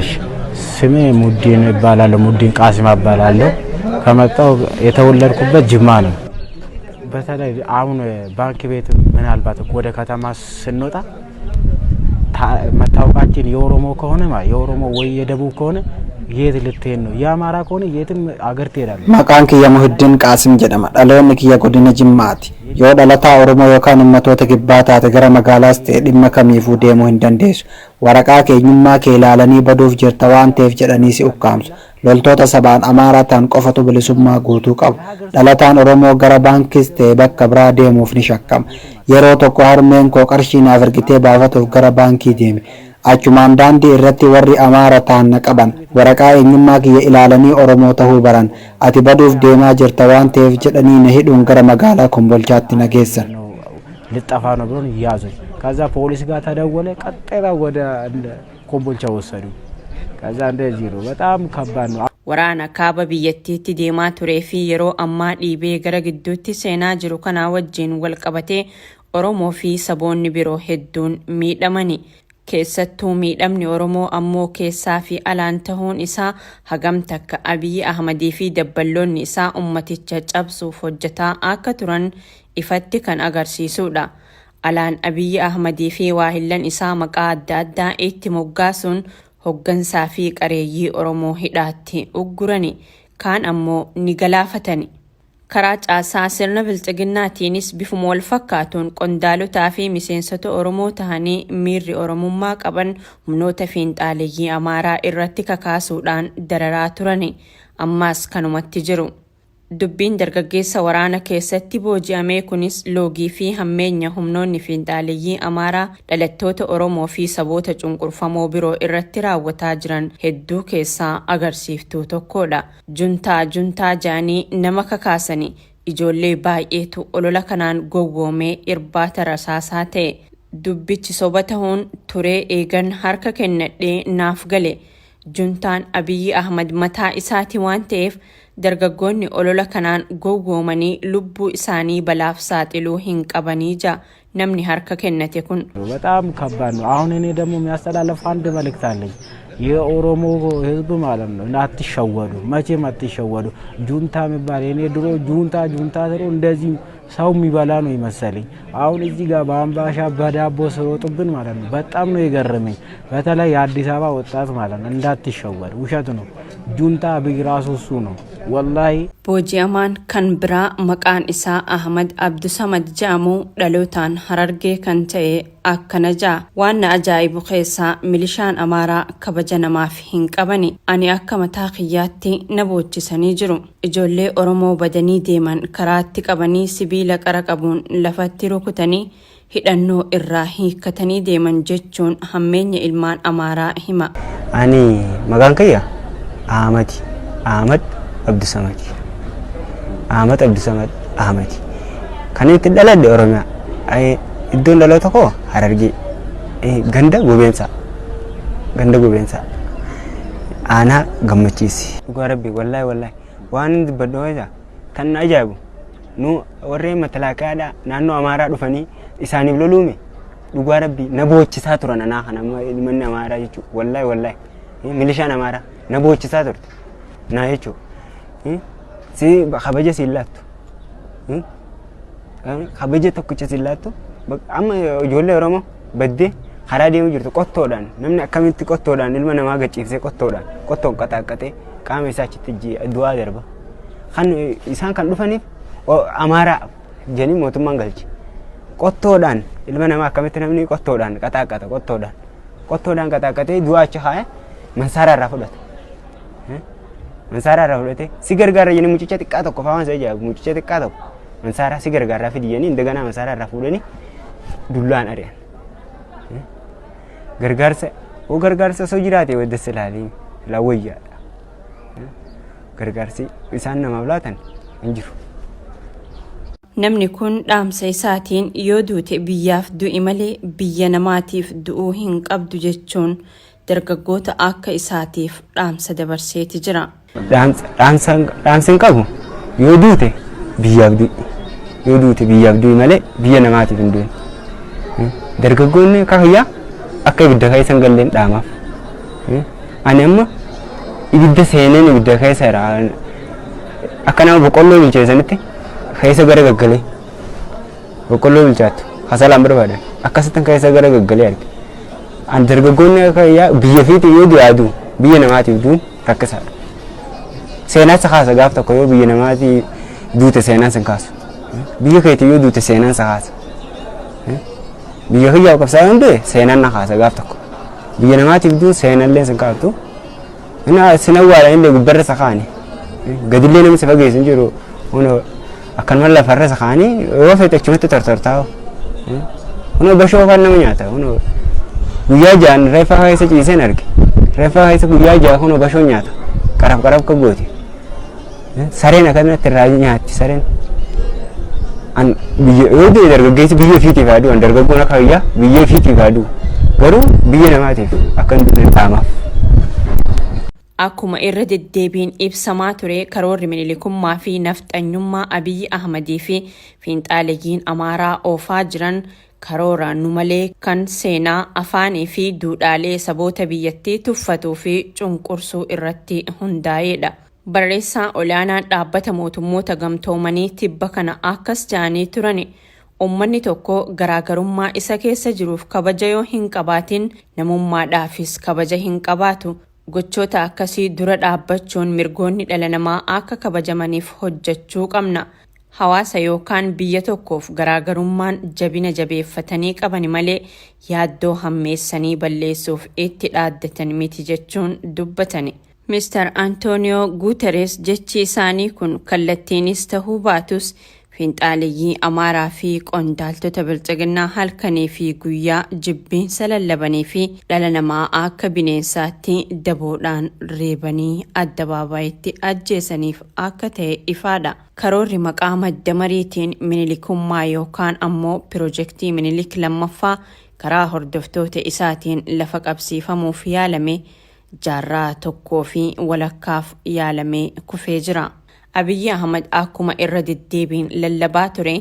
መልካም። እሺ፣ ስሜ ሙዲን እባላለሁ። ሙዲን ቃሲም እባላለሁ። ከመጣሁ የተወለድኩበት ጅማ ነው። በተለይ አሁን ባንክ ቤት ምናልባት ወደ ከተማ ስንወጣ መታወቃችን የኦሮሞ ከሆነ የኦሮሞ ወይ የደቡብ ከሆነ የት ልትሄድ ነው? የአማራ ከሆነ የትም አገር ትሄዳለህ። Maqaan kiyya Muhiddin Qaasim jedhama. Dhaloonni kiyya godina Jimmaati. Yoo dhalataa Oromoo yookaan uummattoota kibbaa taate gara magaalaas ta'e dhimma kamiifuu deemuu hin dandeessu. Waraqaa keenyummaa kee ilaalanii baduuf jirta waan ta'eef jedhanii si ukkaamsu. Loltoota sabaan Amaaraa ta'an qofatu bilisummaa guutuu qabu. Dhalataan Oromoo gara baankiis ta'e bakka biraa deemuuf ni shakkama. Yeroo tokko harmeen koo qarshii naaf ergitee baafatuuf gara baankii deeme. Achumaan daandii irratti warri Amaara ta'an na qaban. Waraqaa eenyummaa kiyya ilaalanii Oromoo ta'uu baran. Ati baduuf deemaa jirta waan ta'eef jedhanii na hidhuun gara magaalaa Kombolchaatti na geessan. ልጠፋ ነው ብሎን ያዙኝ። ከዛ ፖሊስ ጋር ተደወለ። ቀጥታ ወደ ኮምቦልቻ ወሰዱ። ከዛ እንደዚህ ነው። በጣም ከባድ ነው። Waraana kaaba biyyattiitti deemaa turee fi yeroo ammaa dhiibee gara gidduutti seenaa jiru kanaa wajjin wal qabatee Oromoo fi saboonni biroo hedduun miidhamani. Keessattuu miidhamni Oromoo ammoo keessaa fi alaan tahuun isaa hagam takka Abiyyi Ahmadii fi dabballoonni isaa ummaticha cabsuuf hojjetaa akka turan ifatti kan agarsiisudha. Alaan Abiyyi Ahmadii fi waahillan isaa maqaa adda addaa itti moggaasuun hoggansaa fi qareeyyii Oromoo hidhaatti uggurani. Kaan ammoo ni galaafatani. Karaa caasaa sirna bilxiginnaatiinis bifuma wal fakkaatuun qondaalotaa fi miseensota Oromoo tahanii miirri Oromummaa qaban humnoota fiinxaaleeyyii Amaaraa irratti kakaasuudhaan dararaa turani. Ammaas kanumatti jiru. Dubbiin dargaggeessa waraana keessatti booji'ame kunis loogii fi hammeenya humnoonni fiinxaaleeyyii Amaaraa dhalattoota Oromoo fi saboota cunqurfamoo biroo irratti raawwataa jiran hedduu keessaa agarsiiftuu tokkodha. Juntaa juntaa ja'anii nama kakaasanii ijoollee baay'eetu olola kanaan gowwoomee irbaata rasaasaa ta'e. Dubbichi soba ta'uun turee eegan harka kennadhee naaf gale. Juntaan Abiyyi Ahmad mataa isaati waan ta'eef dargaggoonni olola kanaan gowwoomanii lubbuu isaanii balaaf saaxiluu hin qabanii ja'a namni harka kennate kun. በጣም ከባድ ነው። አሁን እኔ ደግሞ የሚያስተላልፈው አንድ መልእክት አለኝ። የኦሮሞ ሕዝብ ማለት ነው አትሸወዱ፣ መቼም አትሸወዱ። ጁንታ የሚባል እኔ ድሮ ጁንታ ጁንታ ስለው እንደዚህ ሰው የሚበላ ነው ይመሰለኝ። አሁን እዚህ ጋር በአምባሻ በዳቦ ስሮጡብን ማለት ነው በጣም ነው የገረመኝ። በተለይ የአዲስ አበባ ወጣት ማለት ነው እንዳትሸወድ፣ ውሸት ነው። ጁንታ አብይ ራሱ እሱ ነው ወላሂ። Booji'amaan kan biraa maqaan isaa Ahmad Abdusamad jedhamu dhalootaan Harargee kan ta'e akkana ja'a. Waan na ajaa'ibu keessaa milishaan Amaaraa kabaja namaaf hin qabani. Ani akka mataa kiyyaatti na boochisanii jiru. Ijoollee Oromoo badanii deeman karaatti qabanii sibiila qara qabuun lafatti rukutanii hidhannoo irraa hiikkatanii deeman jechuun hammeenya ilmaan Amaaraa hima. Ani maqaan kiyya Ahmadi. Ahmad Abdusamadi. Ahmad Abdusamad Ahmadi. Kan itti dhaladhe Oromiyaa. Iddoon dhaloota koo Harargee. Ganda Gobeensaa. Ganda Gobeensaa. Aanaa Gammachiisi. Dhugaa Rabbi, wallaahi wallaahi, waan inni dubbadhu keessa kan na ajaa'ibu nu warreen matalaaqaadhaa naannoo Amaaraa dhufanii isaaniif loluume. Dhugaa Rabbi, na boochisaa turan. Anaa kana ilmanni Amaaraa jechuudha, wallaahi wallaahi, milishaan Amaaraa na boochisaa turte naa jechuudha. Si kabaja siin laattu, kabaja tokkicha siin laattu. Amma ijoollee Oromoo baddee karaa deemu jirtu qottoodhaan, namni akkamitti qottoodhaan ilma namaa gachiifsee qottoodhaan qottoon qaxaaqqatee qaama isaa achitti du'aa darba. Kan isaan kan dhufaniif Amaaraa jedhanii mootummaan galche. Qottoodhaan ilma namaa akkamitti namni qottoodhaan qaxaaqqata, qottoodhaan qaxaaqqatee du'aa achi kaa'ee mansaaraa irraa fudhata. Mansaaraa irraa fudhatee si gargaara jedhanii mucicha xiqqaa tokko fa'aa waan isa ajaa'ibu, mucicha xiqqaa tokko mansaaraa si gargaaraa fidi jedhanii indaganaa mansaaraa irraa fuudhanii dullaan ari'an. Gargaarsa hoo gargaarsa osoo jiraate wadda silaalii silaa wayyaadha. Gargaarsi isaan namaaf laatan hin jiru. Namni kun dhaamsa isaatiin yoo duute biyyaaf du'i malee biyya namaatiif du'uu hin qabdu jechuun dargaggoota akka isaatiif dhaamsa dabarseeti jira. Dhaamsa hin qabu, yoo duute biyyaaf du'i. Yoo duute biyyaaf du'i malee biyya namaatiif hin du'in. Dargaggoonni akka kiyyaa akka ibidda keessa hin galleen dhaamaaf. Ani amma ibidda seeneen ibidda keessa jira. Akka nama boqqolloo bilcheessanitti keessa gara gaggalee, boqqolloo bilchaattu hasalaan barbaadan akkasitti keessa gara gaggalee arge. An dargaggoonni akka yaa biyya fiitii yoo du'aa du'u, biyya namaatiif du'uun rakkisaadha. Seenaan si kaasa. Gaaf tokko yoo biyya namaatii duute seenaan sin kaasu. Biyya keetii yoo duute seenaan si kaasa. Biyya kiyyaaf qabsaa'ee du'e seenaan na kaasa gaaf tokko. Biyya namaatiif du'u seenallee sin kaaftu. Inni sin awwaalan illee gubbarra isa kaani. Gadillee namni si fageessu hin jiru. Akkanuma lafarra isa kaanii yoo feete achumatti tortortaa'u. Kunoo bashoo kan nama nyaata. Kunoo guyyaa 6n reeffa keessa ciiseen arge. Reeffa keessa guyyaa 6 kunoo bashoon nyaata. Qaraf qaraf ka gooti. Sareen akkanatti irraa nyaatti sareen. An biyya yoo du'e dargaggeessi biyya ofiitiif haa du'an, dargaggoon akka biyyaa biyya ofiitiif haa du'u. Garuu biyya namaatiif akka hin duune dhaamaaf. Akkuma irra deddeebiin ibsamaa ture, karoorri Minilikummaa fi nafxanyummaa Abiyyi Ahmadii fi fiinxaaleyyiin Amaaraa oofaa jiran karoora nu malee kan seenaa, afaanii fi duudhaalee saboota biyyattii tuffatuu fi cunqursuu irratti hundaa'eedha. Barreessaa olaanaan Dhaabbata Mootummoota Gamtoomanii tibba kana akkas ja'anii turani: "Uummanni tokko garaagarummaa isa keessa jiruuf kabaja yoo hin qabaatin, namummaadhaafis kabaja hin qabaatu. Gochoota akkasii dura dhaabbachuun mirgoonni dhala namaa akka kabajamaniif hojjechuu qabna. Hawaasa yookaan biyya tokkoof garaagarummaan jabina jabeeffatanii qabani malee yaaddoo hammeessanii balleessuuf itti dhaaddatan miti," jechuun dubbatani. Mr. Antonio Guterres jechi isaanii kun kallattiinis tahuu baatus fiinxaaleyyii Amaaraa fi qondaaltota Bilxiginnaa halkanii fi guyyaa jibbiinsa lallabanii fi dhala namaa akka bineensaatti daboodhaan reebanii addabaabayitti ajjeesaniif akka ta'e ifaadha. Karoorri maqaa madda mariitiin Minilikummaa yookaan ammoo pirojektii Minilik lammaffaa karaa hordoftoota isaatiin lafa qabsiifamuuf yaalame jaarraa tokkoo fi walakkaaf yaalamee kufee jira. Abiyyi Ahmad akkuma irra deddeebiin lallabaa ture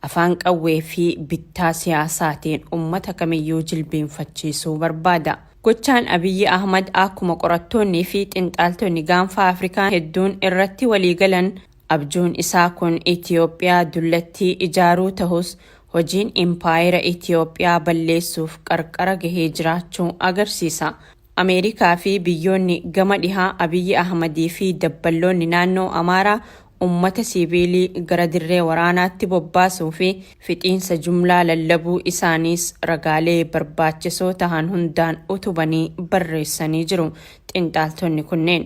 afaan qawwee fi bittaa siyaasaatiin uummata kamiyyuu jilbeenfachiisuu barbaada. Gochaan Abiyyi Ahmad akkuma qorattoonni fi xinxaaltonni Gaanfa Afrikaa hedduun irratti waliigalan, abjuun isaa kun Itiyoophiyaa dullattii ijaaruu ta'us, hojiin impaayera Itiyoophiyaa balleessuuf qarqara gahee jiraachuu agarsiisa. Ameerikaa fi biyyoonni gama dhihaa Abiyyi Ahmadii fi dabballoonni naannoo Amaaraa ummata siiviilii gara dirree waraanaatti bobbaasuu fi fixiinsa jumlaa lallabuu isaaniis ragaalee barbaachisoo tahan hundaan utubanii barreessanii jiru xinxaaltonni kunneen.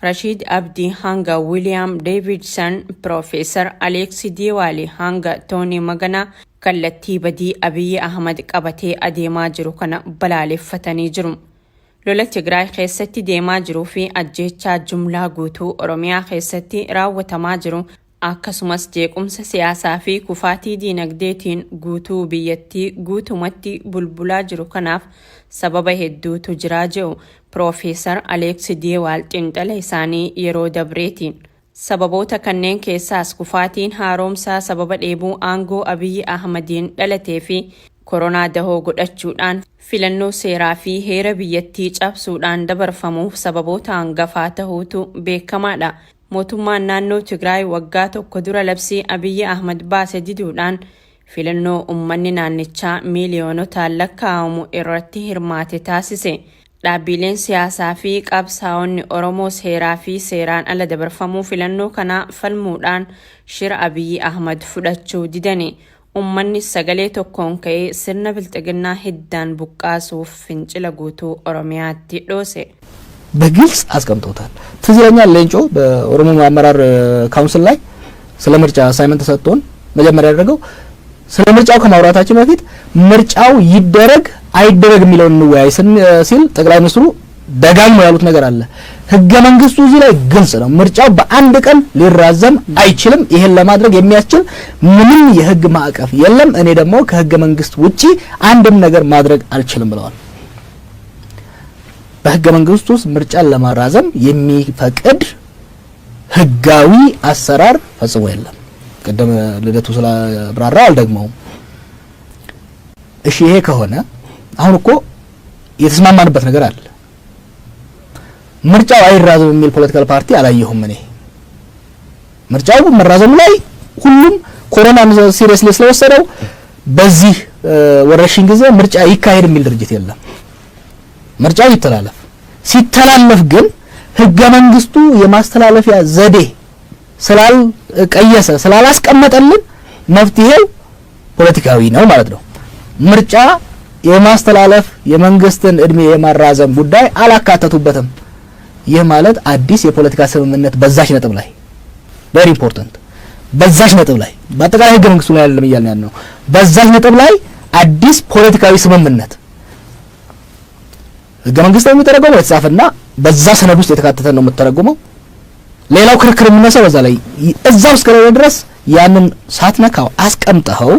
Rashiid Abdii hanga Wiiliyaam Deevidson, Piroofeesar Aleeksi Diiwaali hanga Toonii Maganaa kallattii badii Abiyyi Ahmad qabatee adeemaa jiru kana balaaleffatanii jiru. Lola Tigraay keessatti deemaa jiruu fi ajjeechaa jumlaa guutuu Oromiyaa keessatti raawwatamaa jiru, akkasumas jeequmsa siyaasaa fi kufaatii diinagdeetiin guutuu biyyattii guutumatti bulbulaa jiru kanaaf sababa hedduutu jiraa jedhu Piroofeesar Aleeksi Diiwaal xiinxala isaanii yeroo dabreetiin. Sababoota kanneen keessaas kufaatiin haaromsaa sababa dheebuu aangoo Abiyyi Ahmadiin dhalatee fi koronaa dahoo godhachuudhaan filannoo seeraa fi heera biyyattii cabsuudhaan dabarfamuuf sababoota hangafaa tahuutu beekamaadha. Mootummaan naannoo Tigraay waggaa tokko dura labsii Abiyyi Ahmad baase diduudhaan filannoo uummanni naannichaa miiliyoonotaan lakkaa'amu irratti hirmaate taasise. Dhaabbileen siyaasaa fi qabsaa'onni Oromoo seeraa fi seeraan ala dabarfamuu filannoo kanaa falmuudhaan shira Abiyyi Ahmad fudhachuu didani. Uummanni sagalee tokkoon ka'ee sirna Bilxiginnaa hiddaan buqqaasuuf fincila guutuu Oromiyaatti dhoose. በግልጽ አስቀምጦታል። ትዝ ይለኛል ሌንጮ በኦሮሞ አመራር council ላይ ስለ ምርጫ assignment ተሰጥቶን መጀመሪያ ያደረገው ስለ ምርጫው ከማውራታችን በፊት ምርጫው ይደረግ አይደረግ የሚለውን እንወያይ ሲል ጠቅላይ ሚኒስትሩ ደጋግመው ያሉት ነገር አለ። ህገ መንግስቱ እዚህ ላይ ግልጽ ነው። ምርጫው በአንድ ቀን ሊራዘም አይችልም። ይሄን ለማድረግ የሚያስችል ምንም የህግ ማዕቀፍ የለም። እኔ ደግሞ ከህገ መንግስት ውጪ አንድም ነገር ማድረግ አልችልም ብለዋል። በህገ መንግስቱ ውስጥ ምርጫን ለማራዘም የሚፈቅድ ህጋዊ አሰራር ፈጽሞ የለም። ቅድም ልደቱ ስላብራራው አልደግመውም። እሺ፣ ይሄ ከሆነ አሁን እኮ የተስማማንበት ነገር አለ። ምርጫው አይራዘም የሚል political party አላየሁም እኔ። ምርጫው መራዘሙ ላይ ሁሉም ኮሮናን seriously ስለወሰደው በዚህ ወረርሽኝ ጊዜ ምርጫ ይካሄድ የሚል ድርጅት የለም። ምርጫው ይተላለፍ። ሲተላለፍ ግን ህገ መንግስቱ የማስተላለፊያ ዘዴ ስላልቀየሰ፣ ስላላስቀመጠልን መፍትሄው ፖለቲካዊ ነው ማለት ነው። ምርጫ የማስተላለፍ፣ የመንግስትን እድሜ የማራዘም ጉዳይ አላካተቱበትም። ይህ ማለት አዲስ የፖለቲካ ስምምነት በዛች ነጥብ ላይ፣ very important፣ በዛች ነጥብ ላይ፣ በአጠቃላይ ህገ መንግስቱ ላይ አይደለም እያልን ያለ ነው። በዛች ነጥብ ላይ አዲስ ፖለቲካዊ ስምምነት፣ ህገ መንግስት የሚተረጎመው የተጻፈና በዛ ሰነድ ውስጥ የተካተተ ነው የምተረጎመው። ሌላው ክርክር የሚነሳው በዛ ላይ እዛው እስከሌለ ድረስ ያንን ሳትነካው አስቀምጠኸው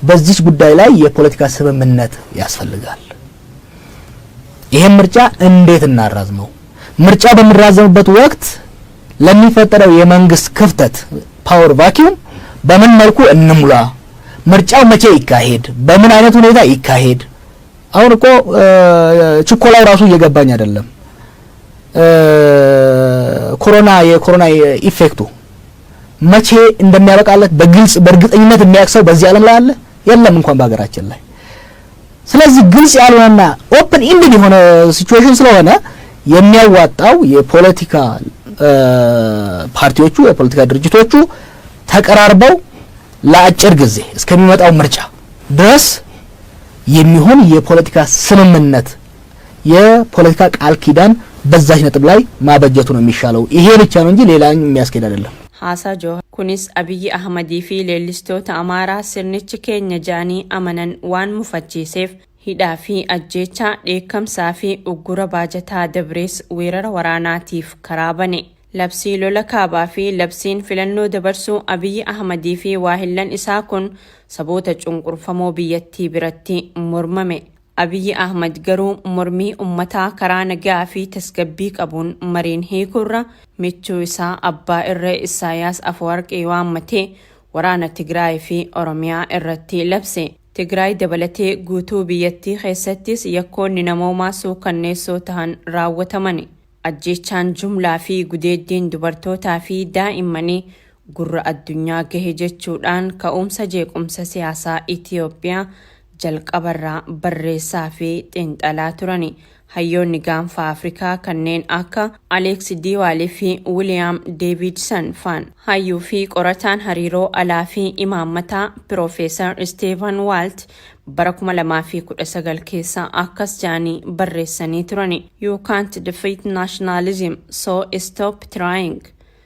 በዚች ጉዳይ ላይ የፖለቲካ ስምምነት ያስፈልጋል። ይሄን ምርጫ እንዴት እናራዝመው? ምርጫ በሚራዘምበት ወቅት ለሚፈጠረው የመንግስት ክፍተት፣ power vacuum፣ በምን መልኩ እንሙላ? ምርጫው መቼ ይካሄድ? በምን አይነት ሁኔታ ይካሄድ? አሁን እኮ ችኮላው ራሱ እየገባኝ አይደለም። ኮሮና፣ የኮሮና effect ኡ መቼ እንደሚያበቃለት በግልጽ በእርግጠኝነት የሚያውቅ ሰው በዚህ ዓለም ላይ አለ? የለም፣ እንኳን በሀገራችን ላይ። ስለዚህ ግልጽ ያልሆነና open ended የሆነ situation ስለሆነ የሚያዋጣው የፖለቲካ ፓርቲዎቹ፣ የፖለቲካ ድርጅቶቹ ተቀራርበው ለአጭር ጊዜ እስከሚመጣው ምርጫ ድረስ የሚሆን የፖለቲካ ስምምነት፣ የፖለቲካ ቃል ኪዳን በዛች ነጥብ ላይ ማበጀቱ ነው የሚሻለው። ይሄ ብቻ ነው እንጂ ሌላ የሚያስኬድ አይደለም። Haasaa Jawar kunis Abiyyi Ahmadii fi leellistoota Amaaraa sirnichi keenya ja'anii amanan waan mufachiiseef hidhaa fi ajjeechaa, dheekkamsaa fi uggura baajataa dabrees weerara waraanaatiif karaa bane. Labsii lola kaabaa fi labsiin filannoo dabarsuu Abiyyi Ahmadii fi waahillan isaa kun saboota cunqurfamoo biyyattii biratti mormame. Abiyyi Ahmad garuu mormii ummataa karaa nagaa fi tasgabbii qabuun mariin hiikurra michuu isaa abbaa irree Isaayaas Afawarqii waammatee waraana Tigraay fi Oromiyaa irratti labse. Tigraay dabalatee guutuu biyyattii keessattis yakkoonni namoomaa suukanneessoo ta'an raawwataman. Ajjeechaan jumlaa fi gudeeddiin dubartootaa fi daa'immanii gurra addunyaa gahe jechuudhaan ka'umsa jeequmsa siyaasaa Itiyoophiyaa jalqabarraa barreessaa fi xiinxalaa turani. Hayyoonni gaanfa Afrikaa kanneen akka Aleeks Diiwaalii fi Wiiliyaam Deevidson faan. Hayyuu fi qorataan hariiroo alaa fi imaammataa Piroofeesar Steven Waalt bara 2019 keessa akkas jedhanii barreessanii turani: "You can't defeat nationalism, so stop trying."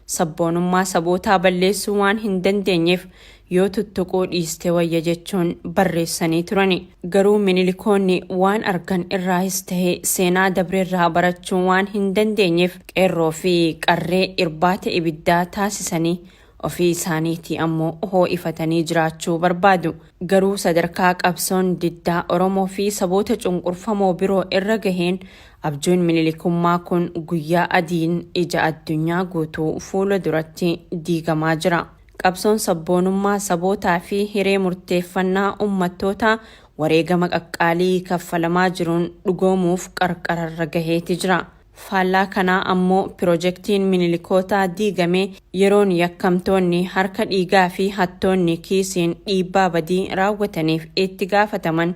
Sabboonummaa sabootaa balleessuu waan hin dandeenyeef yoo tuttuquu dhiiste wayya jechuun barreessanii turani. Garuu Minilikoonni waan argan irraayis tahee seenaa dabreerraa barachuu waan hin dandeenyeef qeerroo fi qarree irbaata ibiddaa taasisanii ofii isaaniitii ammoo hoo'ifatanii jiraachuu barbaadu. Garuu sadarkaa qabsoon diddaa Oromoo fi saboota cunqurfamoo biroo irra gaheen abjuun Minilikummaa kun guyyaa adiin ija addunyaa guutuu fuula duratti diigamaa jira. Qabsoon sabboonummaa sabootaa fi hiree murteeffannaa uummattootaa wareegama qaqqaalii kaffalamaa jiruun dhugoomuuf qarqararra gaheeti jira. Faallaa kanaa ammoo pirojektiin Minilikootaa diigamee yeroon yakkamtoonni harka dhiigaa fi hattoonni kiisiin dhiibbaa badii raawwataniif itti gaafataman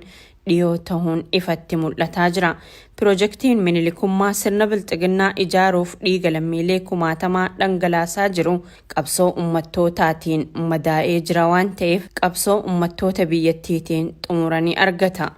dhiyoo ta'uun ifatti mul'ataa jira. Pirojektiin Minilikummaa sirna bilxiginnaa ijaaruuf dhiiga lammiilee kumaatamaa dhangalaasaa jiru qabsoo uummattootaatiin madaa'ee jira waan ta'eef qabsoo uummattoota biyyattiitiin xumuranii argata.